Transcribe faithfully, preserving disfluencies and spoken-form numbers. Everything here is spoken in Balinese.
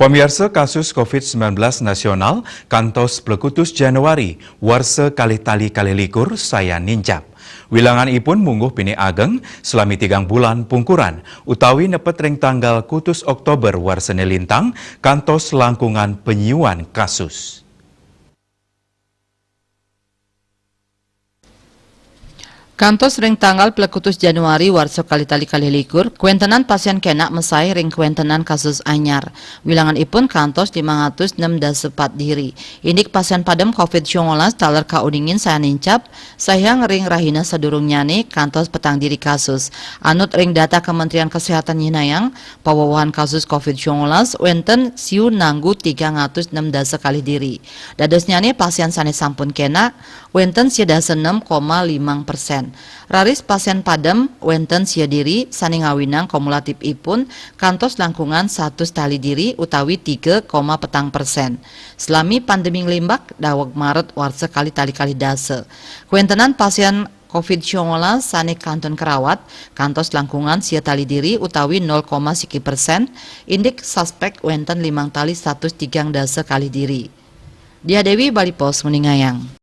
Pamiarsa, kasus covid sembilan belas nasional kantos plekutus Januari warsa kalih tali kalih likur sayan nincap. Wilangan ipun mungguh pinih ageng salami tigang bulan pungkuran, utawi nepet ring tanggal kutus Oktober warsa nilintang kantos langkungan penyiuan kasus. Kantos ring tanggal plekutus Januari warsa kalih tali kalih likur, kwentenan pasien kenak mesaih ring kwentenan kasus anyar. Wilangan ipun kantos limang atus nem dasa pat diri. Indik pasien padem covid sembilan belas taler kauningin sayan nincap, sahyang ring rahina sadurungnyane kantos petang diri kasus. Anut ring data Kementerian Kesehatan nyinayang, pawewehan kasus covid sembilan belas wenten siu nanggu tigang atus nem dasa kalih diri. Dadosnyane pasien sane sampun kenak wenten sia dasa nem koma limang persen. Raris pasien padem wenten sia diri sane ngawinang kumulatif ipun kantos langkungan satus tali diri utawi tiga koma petang persen. Salami pandemi nglimbak daweg Maret warsa kalih tali kalih dasa, kwentenan pasien covid sembilan belas sane kantun karawat kantos langkungan sia tali diri utawi nol koma siki persen, indik suspek wenten limang tali satus tigang dasa kalih diri. Dia Dewi, Bali Post, nguningayang.